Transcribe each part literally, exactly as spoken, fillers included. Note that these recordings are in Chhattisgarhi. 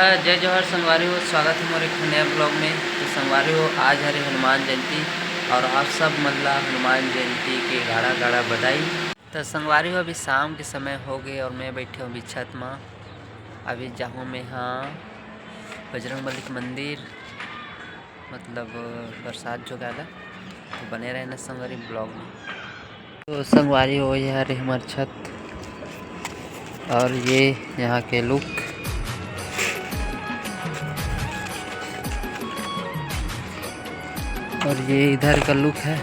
जय जोहार संगवारी हो, स्वागत है मोर एक नया ब्लॉग में। तो संगवारी हो, आज हरे हनुमान जयंती और आप सब मन ला हनुमान जयंती के गाड़ा गाड़ा बधाई। तो संगवारी हो, अभी शाम के समय हो गए और मैं बैठे हूँ अभी छत में। अभी जाहूँ मैं हाँ बजरंग बली के मंदिर, मतलब प्रसाद जोगाय ला। तो बने रहना संगवारी ब्लॉग में। तो संगवारी हो, ये हरे हमर छत और ये यहाँ के लुक और ये इधर का लुक है।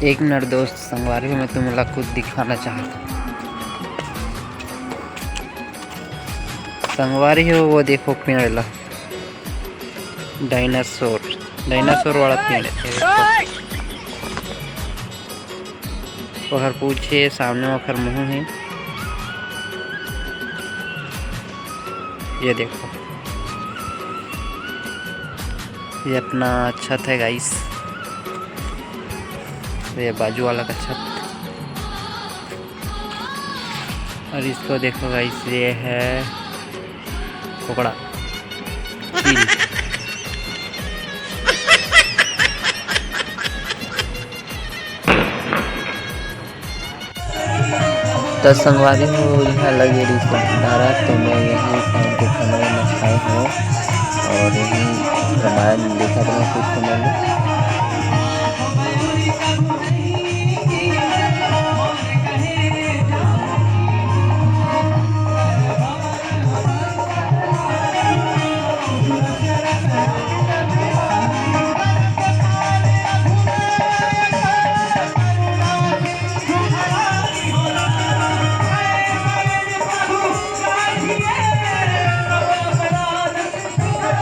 एक मिनट दोस्त संगवारी हो, मैं तुम लोग कुछ दिखाना चाहता हूँ। संगवारी हो, वो देखो पेड़ ला, डायनासोर, डायनासोर वाला पेड़ है। ओखर पूछे सामने ओखर मुंह है। ये देखो, ये अपना छत है गाइस, ये बाजू वाला का छत। और इसको देखो गाइस, ये है कुकड़ा। तो संगवारी हो, यहाँ लगे रही भंडारा, तो मैं यहाँ शाम को खाना वाना खाए हूँ और यही रामायण देखा था कुछ समय में।